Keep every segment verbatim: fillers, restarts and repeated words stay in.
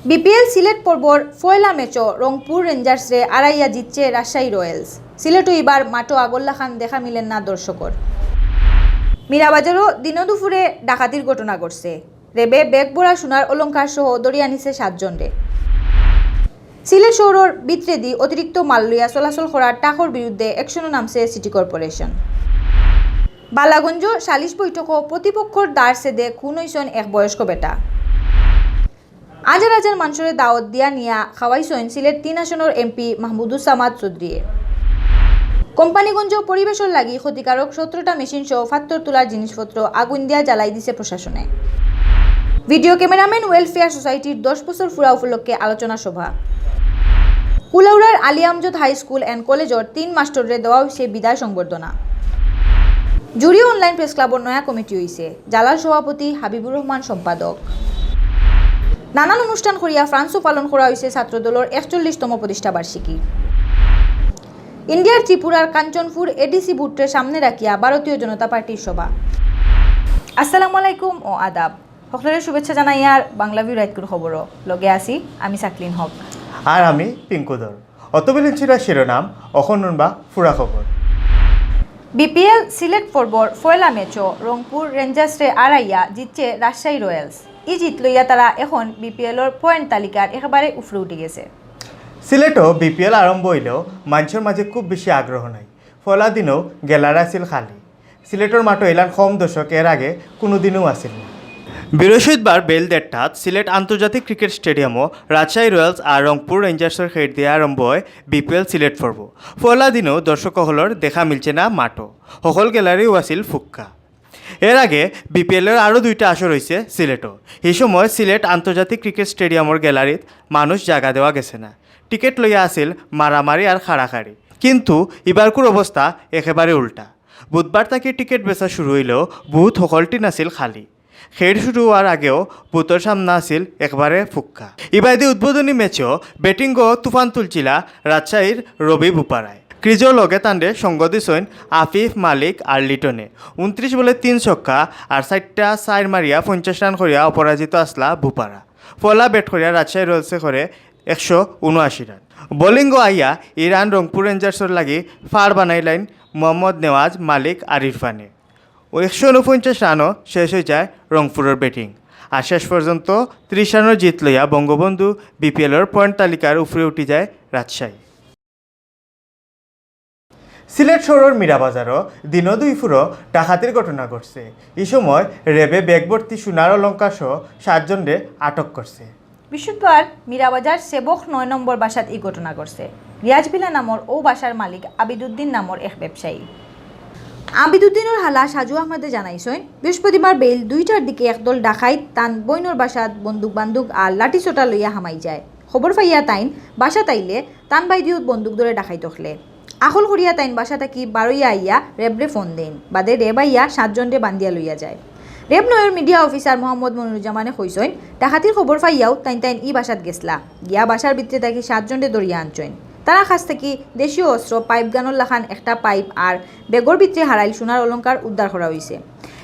বিপিএল সিলেট পর্বর পয়লা ম্যাচও রংপুর রেঞ্জার্সরে আড়াইয়া জিতছে রাজশাহী রয়্যালস। সিলেটও ইবার মাঠও আগর লাখান দেখা মিলের না দর্শকর। মীরাবাজারও দিনদুপুরে ডাকাতির ঘটনা ঘটছে। রেবে ব্যাগ ভরা সোনার অলংকার সহ ধরিয়া নিছে সাতজনরে। সিলেট শহরর ভিতরেদি অতিরিক্ত মাল লইয়া চলাচল করা ট্রাকর বিরুদ্ধে অ্যাকশনো নামছে সিটি কর্পোরেশন। বালাগঞ্জ সালিশ বৈঠকও প্রতিপক্ষর দার সেদে খুন অইছইন এক বয়স্ক বেটা। হাজার হাজার মানষরে দাওয়াত দিয়া নিয়া খাওয়াইছইন সিলেট তিন আসনর এমপি মাহমুদুস সামাদ চৌধুরীয়ে। কোম্পানীগঞ্জ পরিবেশর লাগি ক্ষতিকারক সতেরোটা মেশিন সহ ফাত্তর তুলার জিনিসপত্র আগুন দিয়া জ্বালাই দিছে প্রশাসনে। ভিডিও ক্যামেরাম্যান ওয়েলফেয়ার সোসাইটির দশ বছর পুরা উপলক্ষে আলোচনা সভা। কুলাউড়ার আলী আমজদ হাই স্কুল অ্যান্ড কলেজর তিন মাস্টররে দেওয়া অইছে বিদায় সংবর্ধনা। জুড়ি অনলাইন প্রেস ক্লাবর নয়া কমিটি অইছে, জালাল সভাপতি, হাবিবুর রহমান সম্পাদক। নানান অনুষ্ঠান করিয়া ফ্রান্সও পালন করা অইছে ছাত্রদলর একচল্লিশতম প্রতিষ্ঠা বার্ষিকী। ইন্ডিয়ার ত্রিপুরার কাঞ্চনপুর এডিসি বুথরে সামনে রাখিয়া ভারতীয় জনতা পার্টির সভা। আসসালামু আলাইকুম ও আদাব। সকলরে শুভেচ্ছা জানাইয়ার বাংলা ভিউ রাইতকুর খবরও। লগে আছি আমি সাকলিন হক। আর আমি পিঙ্কু ধর। অতবেলে ছিল শিরোনাম, অখন হুনবা পুরা খবর। বিপিএল সিলেট পর্বর পয়লা ম্যাচও রংপুর রেঞ্জার্সরে আড়াইয়া জিতছে রাজশাহী রয়্যালস। ই জিত লইয়া তারা এখন বিপিএলর পয়েন্ট তালিকার একেবারে উপরে উঠি গেছে। সিলেটও বিপিএল আরম্ভ অইলেও মানষর মাঝে খুব বেশি আগ্রহ নাই। পয়লা দিনও গ্যালারি আছিল খালি। সিলেটর মাঠও ইলান কম দর্শক এর আগে কুনুদিনও আছিল না। বৃহস্পতিবার বেইল দেড়টাত সিলেট আন্তর্জাতিক ক্রিকেট স্টেডিয়ামও রাজশাহী রয়্যালস আর রংপুর রেঞ্জার্সর খেইর দিয়া আরম্ভ অয় বিপিএল সিলেট পর্ব। পয়লা দিনও দর্শক অকলর দেখা মিলছে না মাঠও। হকল গ্যালারিও আছিল ফুক্কা। এর আগে বিপিএলর আরও দুইটা আসর অইছে সিলেটও। হি সময় সিলেট আন্তর্জাতিক ক্রিকেট স্টেডিয়ামর গ্যালারিত মানুষ জাগা দেওয়া গেছে না। টিকেট লইয়া আছিল মারামারি আর কাড়াকাড়ি। কিন্তু ইবারকুর অবস্থা একেবারে উল্টা। বুধবার থাকি টিকেট বেচা শুরু অইলেও বুথ হকলটিন আছিল খালি। খেইর শুরু অওয়ার আগেও বুথর সামনে আছিল একবারে ফুক্কা। ইবায়দি উদ্বোধনী ম্যাচও ব্যাটিংও তুফান তুলছিলা রাজশাহীর রবি বোপারায়। ক্রিজর লগে তানরে সঙ্গ দিছইন আফিফ, মালিক আর লিটনে। ঊনত্রিশ বলে তিন ছক্কা আর চাইরটা চাইর মারিয়া পঞ্চাশ রান করিয়া অপরাজিত আছলা বোপারা। পয়লা ব্যাট করিয়া রাজশাহী রয়্যালসে করে একশো ঊনআশি রান। বোলিংও আইয়া ই রান রংপুর রেঞ্জার্সর লাগি ফাড় বানাইলাইন মোহাম্মদ নেওয়াজ, মালিক আর ইরফানে। ও একশো ঊনপঞ্চাশ রানও শেষ অইযায় রংপুরর ব্যাটিং। আর শেষ পর্যন্ত ত্রিশ রানর জিত লইয়া বঙ্গবন্ধু বিপিএলর পয়েন্ট তালিকার উপরে উঠি যায় রাজশাহী। সিলেট শহরর মীরাবাজারও দিনদুপুরও ডাকাতির ঘটনা ঘটছে। ই সময় রেবে ব্যাগ ভর্তি সোনার অলংকার সহ সাতজনরে আটক করছে। বৃহস্পতিবার মীরাবাজার সেবক নয় নম্বর বাসাত ই ঘটনা ঘটছে। রিয়াজ ভিলা নামর অউ বাসার মালিক আবিদুদ্দিন নামর এক ব্যবসায়ী। আবিদুদ্দিনর হালা সাজু আহমদে জানাইছইন, বৃহস্পতিবার বেইল দুইটার দিকে একদল ডাকাইত তান বইনর বাসাত বন্দুক বান্দুক আর লাঠি সোটা লইয়া হামাই যায়। খবর পাইয়া তাইন বাসাত আইলে তান বাইদিও বন্দুক ধরে ডাকাইত অকলে। আখল করিয়া তাইন বাসা থাকি বারইয়া আইয়া রেবরে ফোন দেইন। বাদে রেব আইয়া সাতজনরে বান্দিয়া লইয়া যায়। রেব নয়র মিডিয়া অফিসার মোহাম্মদ মনিরুজ্জামানে কইছইন, ডাকাতির খবর পাইয়াউ তাইন তাইন ই বাসাত গেছলা। গিয়া বাসার ভিতরে থাকি সাতজনরে ধরিয়া আনছইন। তারার কাছ থাকি দেশীয় অস্ত্র, পাইপ গানর লাখান একটা পাইপ আর ব্যাগর ভিতরে হারাইল সোনার অলংকার উদ্ধার করা অইছে।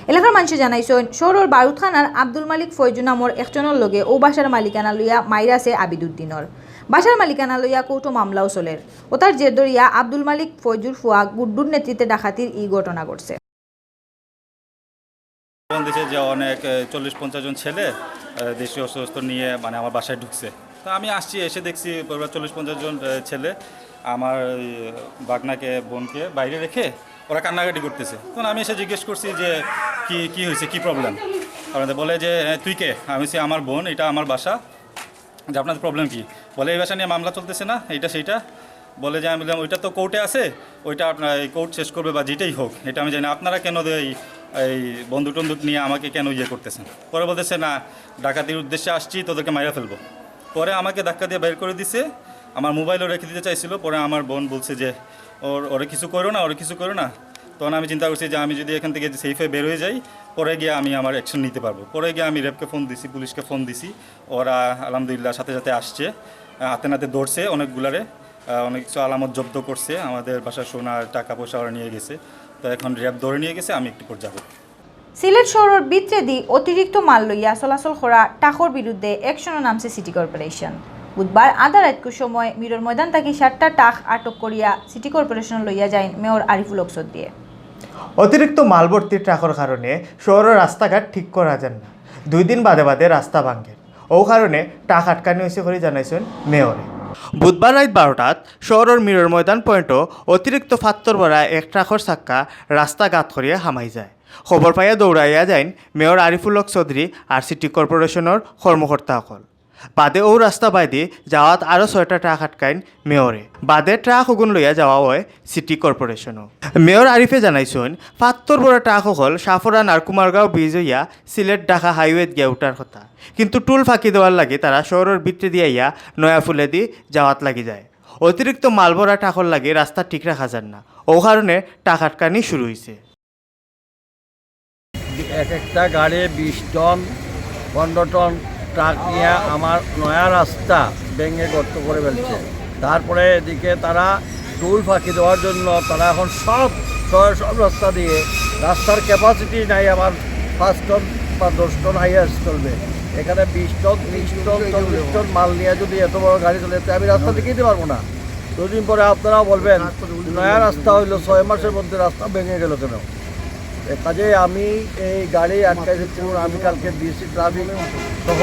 এলাকার মানষে জানাইছইন, শহরর বারুদ থানার আব্দুল মালিক ফয়জু নামর একজনর লগে অউ বাসার মালিকানা লইয়া মাইর আছে আবিদুদ্দিনর। বাসার মালিকানা লইয়া কোর্টো মামলাও চলের। অতার জের ধরিয়া আব্দুল মালিক ফয়জুর ফুয়া গুড্ডুর নেতৃত্বে ডাকাতির ই ঘটনা ঘটছে। ফোন দিছে যে অনেক, এ, চল্লিশ পঞ্চাশ জন ছেলে, এ, দেশীয় অস্ত্র শস্ত্র নিয়ে মানে আমার বাসায় ঢুকছে। তো আমি আসছি, এসে দেখছি পুরো চল্লিশ পঞ্চাশ জন, এ, ছেলে আমার এই ভাগনাকে, বোনকে বাইরে রেখে ওরা কান্নাকাটি করতেছে। তখন আমি এসে জিজ্ঞেস করছি যে, "কি, কি হয়েছে, কি প্রবলেম?" ওরা বলে যে, "এ, তুই কে?" আমি বলছি, "আমার বোন, এটা আমার বাসা।" যে, "আপনাদের প্রবলেম কি?" বলে, "এই বাসা নিয়ে মামলা চলতেছে না, এইটা সেইটা।" বলে যে, আমি বললাম, "ওইটা তো কোর্টে আছে, ওইটা আপনার এই কোর্ট শেষ করবে বা যেটাই হোক, এটা আমি জানি না। আপনারা কেন এই, এই বন্দুক টন্দুক নিয়ে আমাকে কেন ইয়ে করতেছেন?" পরে বলতেছে, "না, ডাকাতির উদ্দেশ্যে আসছি, তোদেরকে মাইরা ফেলবো।" পরে আমাকে ধাক্কা দিয়ে বের করে দিছে, আমার মোবাইলও রেখে দিতে চাইছিল। পরে আমার বোন বলছে যে, "ওর, ওরে কিছু করো না, ওরে কিছু করো না।" তখন আমি চিন্তা করছি যে আমি যদি এখান থেকে সেফে বের হয়ে যাই, পরে গিয়ে আমি আমার অ্যাকশন নিতে পারবো। পরে গিয়ে আমি র্যাবকে ফোন দিছি, পুলিশকে ফোন দিছি, ওরা আলহামদুলিল্লাহ সাথে সাথে আসছে, আহ, হাতে নাতে ধরছে অনেকগুলারে, আহ, অনেক কিছু আলামত জব্দ করছে, আমাদের বাসার সোনা, টাকা পয়সা ওরা নিয়ে গেছে। তো এখন র্যাব ধরে নিয়ে গেছে, আমি একটু পর যাবো। সিলেট শহরর ভিতরেদি অতিরিক্ত মাল লইয়া চলাচল করা ট্রাকর বিরুদ্ধে অ্যাকশনো নামছে সিটি কর্পোরেশন। বুধবার আধা রাইতকুর সময় মিরর ময়দান থাকি সাতটা ট্রাক আটক করিয়া সিটি কর্পোরেশনো লইয়া যাইন মেয়র আরিফুল হক চৌধুরীয়ে। অতিরিক্ত মাল ভর্তি ট্রাকর কারণে শহরর রাস্তাঘাট ঠিক করা যার না। দুই দিন বাদে বাদে রাস্তা ভাঙ্গের। অউ কারণে ট্রাক আটকানি অইছে করি জানাইছইন মেয়রে। বুধবার রাইত বারোটাত শহরর মিরর ময়দান পয়েন্টো অতিরিক্ত ফাত্তর ভরা এক ট্রাকর চাক্কা রাস্তাঘাট করিয়া হামাই যায়। খবর পাইয়া দৌড়াইয়া যাইন মেয়র আরিফুল হক চৌধুরী আর সিটি কর্পোরেশনর কর্মকর্তা অকল। বাদে অউ রাস্তা বায়দি যাওয়াত আরও ছয়টা ট্রাক আটকাইন মেয়রে। বাদে ট্রাক অগুন লইয়া যাওয়া অয় সিটি কর্পোরেশনো। মেয়র আরিফে জানাইছইন, ফাত্তর ভরা ট্রাক অকল শাহপরান আর কুমারগাঁও ব্রিজ অইয়া সিলেট ঢাকা হাইওয়েত গিয়া উঠার কথা, কিন্তু টুল ফাঁকি দেওয়ার লাগি তারা শহরর ভিতরেদি আইয়া নয়া ফুলেদি যাওয়াত লাগি যায়। অতিরিক্ত মাল ভরা ট্রাকর লাগি রাস্তা ঠিক রাখা যার না, অউ কারণে ট্রাক আটকানি শুরু অইছে। এক একটা গাড়ি বিশ টন, পনেরো টন ট্রাক নিয়ে আমার নয়া রাস্তা ভেঙে গর্ত করে ফেলছে। তারপরে এদিকে তারা টুল ফাঁকি দেওয়ার জন্য তারা এখন সব, সব, সব রাস্তা দিয়ে, রাস্তার ক্যাপাসিটি নাই আমার পাঁচ টন বা দশ টন হাইয়েস্ট চলবে। এখানে বিশ টন, ত্রিশ টন, চল্লিশ টন মাল নিয়ে যদি এত বড় গাড়ি চলে, তো আমি রাস্তা দেখাইতে পারবো না। দুদিন পরে আপনারাও বলবেন, নয়া রাস্তা হইলো, ছয় মাসের মধ্যে রাস্তা ভেঙে গেল কেন? এ কাজে আমি এই গাড়ি আটকাইছি, পুরো আমি কালকে ডিসি ট্রাফিক সহ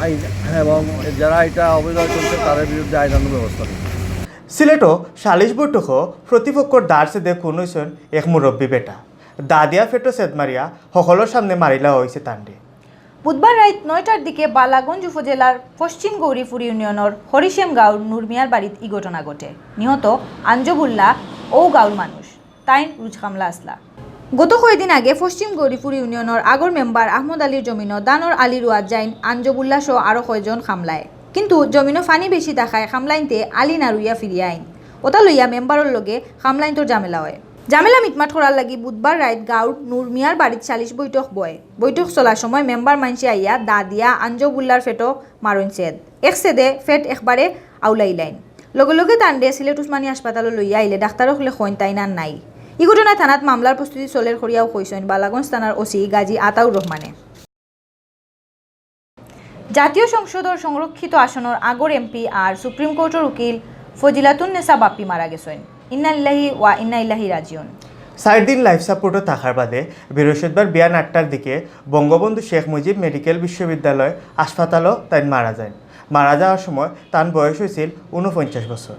আইন এবং যারা এটা অবৈধ চলছে তাদের বিরুদ্ধে আইনানুগ ব্যবস্থা নেব। সিলেটো সালিশ বৈঠকো প্রতিপক্ষর দার ছেদে খুন অইছইন এক মুরব্বী বেটা। দা দিয়া ফেটো ছেদ মারিয়া হকলর সামনে মারিলা অইছে তানরে। বুধবার রাইত নয়টার দিকে বালাগঞ্জ উপজেলার পশ্চিম গৌরীপুর ইউনিয়নর হরিশেম গাঁওর নুরমিয়ার বাড়িত ই ঘটনা ঘটে। নিহত আঞ্জবুল্লাহ অউ গাঁওর মানুষ। তাইন রুজ কামলা আছলা। গত কয়দিন আগে পশ্চিম গৌরীপুর ইউনিয়নর আগর মেম্বার আহমদ আলীর জমিনো ধানর আলি রুয়াত যাইন আঞ্জবুল্লাহ সহ আরো কয়জন কামলায়। কিন্তু জমিনো পানি বেশি থাকায় কামলাইন্তে আলি না রুইয়া ফিরিয়া আইন। অতা লইয়া মেম্বারর লগে কামলাইন্তর ঝামেলা অয়। ঝামেলা মিটমাট করার লাগি বুধবার রাইত গাঁওর নুরমিয়ার বাড়িত সালিশ বৈঠক বয়। বৈঠক চলার সময় মেম্বার মানষে আইয়া দা দিয়া আঞ্জবুল্লার ফেটো মারইন ছেদ। এক ছেদে ফেট একবারে আউলাইলাইন। লগে লগে তানরে সিলেট উসমানী হাসপাতালো লইয়া আইলে ডাক্তার অকলে কইন তাইন আর নাই। ই ঘটনায় থানাত মামলার প্রস্তুতি চলের করিয়াও কইছইন বালাগঞ্জ থানার ওসি গাজী আতাউর রহমানে। জাতীয় সংসদর সংরক্ষিত আসনর আগর এমপি আর সুপ্রিম কোর্টর উকিল ফজিলাতুন্নেসা বাপ্পি মারা গেছইন। ইন্না লিল্লাহি ওয়া ইন্না ইলাইহি রাজিউন। চাইর দিন লাইফ সাপোর্টো থাকার বাদে বৃহস্পতিবার বিয়ান আটটার দিকে বঙ্গবন্ধু শেখ মুজিব মেডিকেল বিশ্ববিদ্যালয় হাসপাতালো তাইন মারা যাইন। মারা যাওয়ার সময় তান বয়স অইছিল ঊনপঞ্চাশ বছর।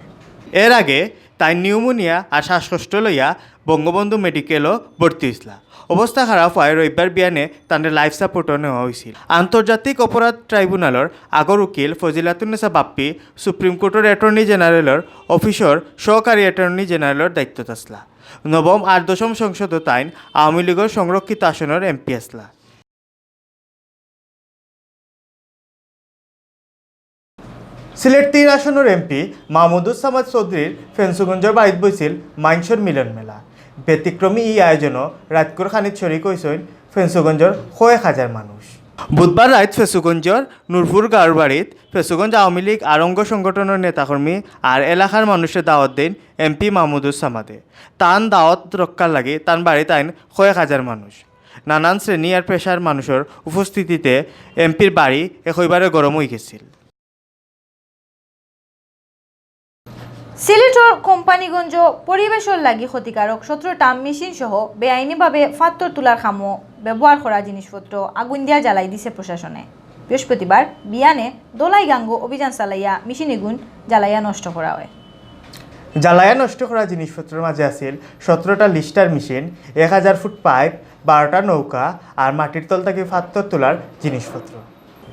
এর আগে তাইন নিউমোনিয়া আর শ্বাসকষ্ট লইয়া বঙ্গবন্ধু মেডিকেলো ভর্তি অইছলা। অবস্থা খারাপ অওয়ায় রবিবার বিয়ানে তানরে লাইফ সাপোর্টো নেওয়া অইছিল। আন্তর্জাতিক অপরাধ ট্রাইব্যুনালর আগর উকিল ফজিলাতুন্নেসা বাপ্পি সুপ্রিম কোর্টর অ্যাটর্নি জেনারেলর অফিসর সহকারী অ্যাটর্নি জেনারেলর দায়িত্বত আছলা। নবম আর দশম সংসদো তাইন আওয়ামী লীগর সংরক্ষিত আসনর এমপি আছলা। সিলেট তিন আসনর এমপি মাহমুদুস সামাদ চৌধুরীর ফেঞ্চুগঞ্জর বাড়িত বইছিল মাইনষর মিলন মেলা। ব্যতিক্রমী ই আয়োজনো রাইতকুর খানিত শরিক অইছইন ফেঞ্চুগঞ্জর কয়েক হাজার মানুষ। বুধবার রাইত ফেঞ্চুগঞ্জর নূরপুর গাঁওর বাড়িত ফেঞ্চুগঞ্জ আওয়ামী লীগ আর অঙ্গ সংগঠনর নেতাকর্মী আর এলাকার মানুষরে দাওয়াত দেইন এমপি মাহমুদুস সামাদে। তান দাওয়াত রক্ষার লাগি তান বাড়িত আইন কয়েক হাজার মানুষ। নানান শ্রেণী আর পেশার মানুষর উপস্থিতিতে এমপির বাড়ি একইবারে গরম অইগেছিল। সিলেটর কোম্পানীগঞ্জ পরিবেশর লাগি ক্ষতিকারক সতেরোটা মেশিন সহ বেআইনিভাবে ফাত্তর তুলার কামো ব্যবহার করা জিনিসপত্র আগুন দিয়া জ্বালাই দিছে প্রশাসনে। বৃহস্পতিবার বিয়ানে দোলাই গাঙ্গো অভিযান চালাইয়া মেশিন এগুন জ্বালাইয়া নষ্ট করা অয়। জ্বালাইয়া নষ্ট করা জিনিসপত্রর মাঝে আছিল সতেরোটা লিস্টার মেশিন, এক হাজার ফুট পাইপ, বারোটা নৌকা আর মাটির তল থাকি ফাত্তর তুলার জিনিসপত্র।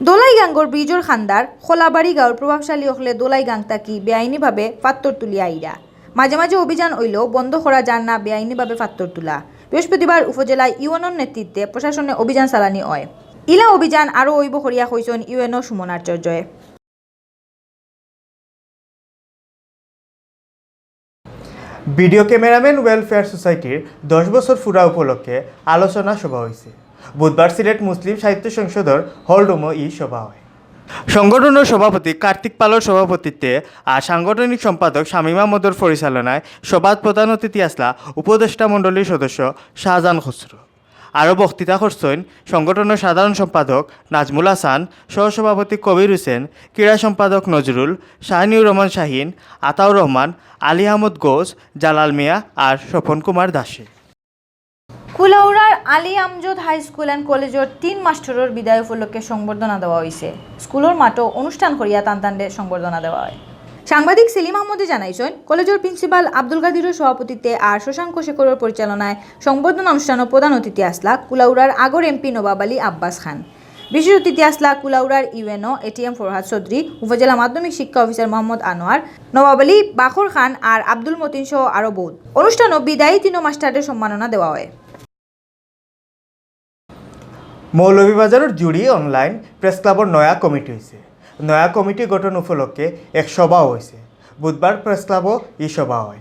দোলাই গাঙ্গর ব্রিজর খান্দার খোলাবাড়ি গাঁওর প্রভাবশালী অকলে দোলাই গাং থাকি বেআইনিভাবে ফাত্তর তুলিয়া আইরা। মাঝে মাঝে অভিযান অইলেও বন্ধ করা যার না বেআইনিভাবে ফাত্তর তুলা। বৃহস্পতিবার উপজেলা ইউএনওর নেতৃত্বে প্রশাসনে অভিযান চালানি অয়। ইলা অভিযান আরও অইবো করিয়া কইছইন ইউএনও সুমন আচার্যয়। ভিডিও ক্যামেরাম্যান ওয়েলফেয়ার সোসাইটির দশ বছর পুরা উপলক্ষে আলোচনা সভা অইছে। বুধবার সিলেট মুসলিম সাহিত্য সংসদর হল রুমো ই সভা অয়। সংগঠনর সভাপতি কার্তিক পালর সভাপতিত্বে আর সাংগঠনিক সম্পাদক শামীম আহমদর পরিচালনায় সভাত প্রধান অতিথি আছলা উপদেষ্টা মণ্ডলীর সদস্য শাহজাহান খসরু। আরও বক্তৃতা করছইন সংগঠনর সাধারণ সম্পাদক নাজমুল হাসান, সহসভাপতি কবির হোসেন, ক্রীড়া সম্পাদক নজরুল, শাহিনুর রহমান শাহিন, আতাউর রহমান, আলী আহমদ গৌস, জালাল মিয়া আর স্বপন কুমার দাসে। কুলাউড়ার আলী আমজদ হাই স্কুল অ্যান্ড কলেজর তিন মাস্টরর বিদায় উপলক্ষে সংবর্ধনা দেওয়া অইছে। স্কুলর মাঠো অনুষ্ঠান করিয়া তান তানরে সংবর্ধনা দেওয়া অয়। সাংবাদিক সেলিম আহমদে জানাইছইন, কলেজর প্রিন্সিপাল আব্দুল কাদিরর সভাপতিত্বে আর শশাঙ্ক শেখরর পরিচালনায় সংবর্ধনা অনুষ্ঠানো প্রধান অতিথি আছলা কুলাউড়ার আগর এমপি নবাব আলী আব্বাস খান। বিশেষ অতিথি আছলা কুলাউড়ার ইউএনও এটিএম ফরহাদ চৌধুরী, উপজেলা মাধ্যমিক শিক্ষা অফিসার মোহাম্মদ আনোয়ার, নবাব আলী বাখর খান আর আব্দুল মতিন সহ আরও বউত। অনুষ্ঠানো বিদায়ী তিনো মাস্টাররে সম্মাননা দেওয়া অয়। মৌলভীবাজারর জুড়ি অনলাইন প্রেস ক্লাবর নয়া কমিটি অইছে। নয়া কমিটি গঠন উপলক্ষে এক সভাও অইছে। বুধবার প্রেস ক্লাবো ই সভা অয়।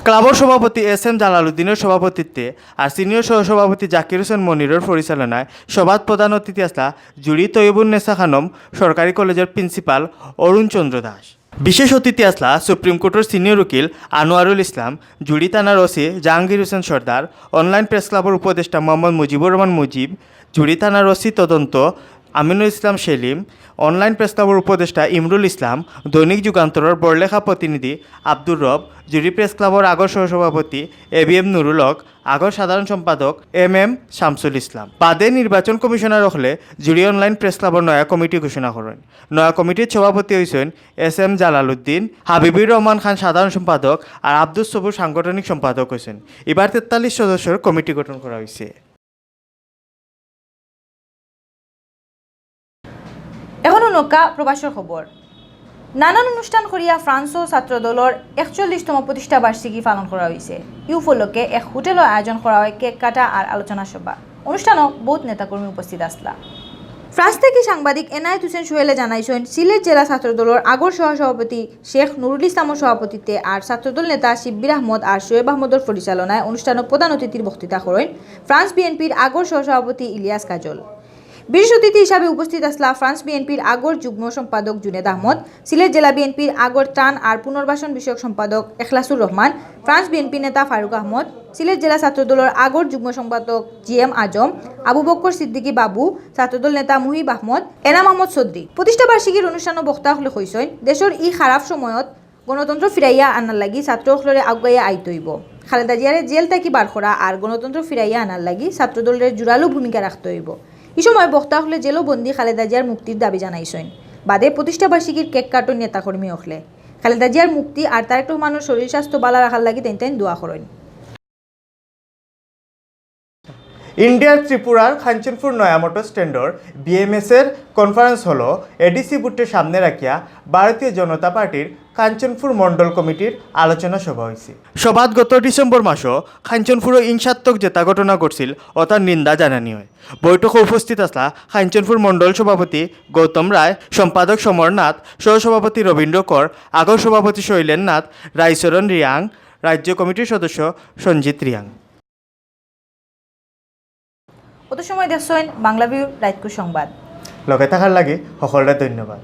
ক্লাবর সভাপতি এস এম জালালউদ্দিনর সভাপতিত্বে আর সিনিয়র সহসভাপতি জাকির হোসেন মনিরর পরিচালনায় সভাত প্রধান অতিথি আছলা জুড়ি তৈয়বুন্নেসা খানম সরকারি কলেজর প্রিন্সিপাল অরুণ চন্দ্র দাস। বিশেষ অতিথি আছলা সুপ্রিম কোর্টর সিনিয়র উকিল আনোয়ারুল ইসলাম, জুড়ি থানার ওসি জাহাঙ্গীর হোসেন সর্দার, অনলাইন প্রেস ক্লাবর উপদেষ্টা মোহাম্মদ মুজিবুর রহমান মুজিব, জুড়ি থানার ওসি তদন্ত আমিনুল ইসলাম সেলিম, অনলাইন প্রেস ক্লাবর উপদেষ্টা ইমরুল ইসলাম, দৈনিক যুগান্তরর বড়লেখা প্রতিনিধি আব্দুর রব, জুড়ি প্রেস ক্লাবর আগর সহসভাপতি এ বি এম নুরুল হক, আগর সাধারণ সম্পাদক এম এম শামসুল ইসলাম। বাদে নির্বাচন কমিশনার অকলে জুড়ি অনলাইন প্রেস ক্লাবর নয়া কমিটি ঘোষণা করইন। নয়া কমিটির সভাপতি অইছইন এস এম জালালউদ্দিন, হাবিবুর রহমান খান সাধারণ সম্পাদক আর আব্দুস সবুর সাংগঠনিক সম্পাদক অইছইন। ইবার তেতাল্লিশ সদস্যর কমিটি গঠন করা অইছে। এখন হুনউক্কা প্রবাসর খবর। নানান অনুষ্ঠান করিয়া ফ্রান্সও ছাত্রদলর একচল্লিশতম প্রতিষ্ঠা বার্ষিকী পালন করা অইছে। ই উপলক্ষে এক হোটেলো আয়োজন করা অয় কেক কাটা আর আলোচনা সভা। অনুষ্ঠানো বউত নেতাকর্মী উপস্থিত আছলা। ফ্রান্স থাকি সাংবাদিক এনায়েত হোসেন সোহেলে জানাইছইন, সিলেট জেলা ছাত্রদলর আগর সহসভাপতি শেখ নুরুল ইসলামর সভাপতিত্বে আর ছাত্রদল নেতা শিব্বির আহমদ আর শোয়েব আহমদর পরিচালনায় অনুষ্ঠানো প্রধান অতিথির বক্তৃতা করইন ফ্রান্স বিএনপির আগর সহসভাপতি ইলিয়াস কাজল। বিশেষ অতিথি হিসাবে উপস্থিত আছলা ফ্রান্স বিএনপির আগর যুগ্ম সম্পাদক জুনেদ আহমদ, সিলেট জেলা বিএনপির আগর ত্রাণ আর পুনর্বাসন বিষয়ক সম্পাদক এখলাসুর রহমান, ফ্রান্স বিএনপি নেতা ফারুক আহমদ, সিলেট জেলা ছাত্রদলর আগর যুগ্ম সম্পাদক জি এম আজম, আবু বক্কর সিদ্দিকী বাবু, ছাত্রদল নেতা মুহিব আহমদ, এনাম আহমদ চৌধুরী। প্রতিষ্ঠা বার্ষিকীর অনুষ্ঠানো বক্তা অকলে কইছইন, দেশর ই খারাপ সময়ত গণতন্ত্র ফিরাইয়া আনার লাগি ছাত্র অকলরে আগুয়াইয়া আইতে অইবো। খালেদা জিয়ারে জেল থাকি বার করা আর গণতন্ত্র ফিরাইয়া আনার লাগি ছাত্রদলরে জোরালো ভূমিকা রাখতে অইবো। ই সময় বক্তা অকলে জেলো বন্দী খালেদা জিয়ার মুক্তির দাবি জানাইছইন। বাদে প্রতিষ্ঠা বার্ষিকীর কেক কাটইন নেতাকর্মী অকলে। খালেদা জিয়ার মুক্তি আর তারেক রহমানর শরীর স্বাস্থ্য বালা রাখার লাগি তাইন তাইন দোয়া করইন। ইন্ডিয়ার ত্রিপুরার কাঞ্চনপুর নয়া মোটর স্ট্যান্ডর বিএমএস এর কনফারেন্স হলো এডিসি বুথে সামনে রাখিয়া ভারতীয় জনতা পার্টির কাঞ্চনপুর মণ্ডল কমিটির আলোচনা সভা অইছে। সভাত গত ডিসেম্বর মাসো কাঞ্চনপুরো হিংসাত্মক যেতা ঘটনা ঘটছিল, অতার নিন্দা জানানি অয়। বৈঠকো উপস্থিত আছলা কাঞ্চনপুর মণ্ডল সভাপতি গৌতম রায়, সম্পাদক সমর নাথ, সহসভাপতি রবীন্দ্র কর, আগর সভাপতি শৈলেন নাথ, রায়চরণ রিয়াং, রাজ্য কমিটির সদস্য সঞ্জিত রিয়াং। অত সময় দেখছইন বাংলা ভিউ রাইতকুর সংবাদ। লগে থাকার লাগি সকলরে ধন্যবাদ।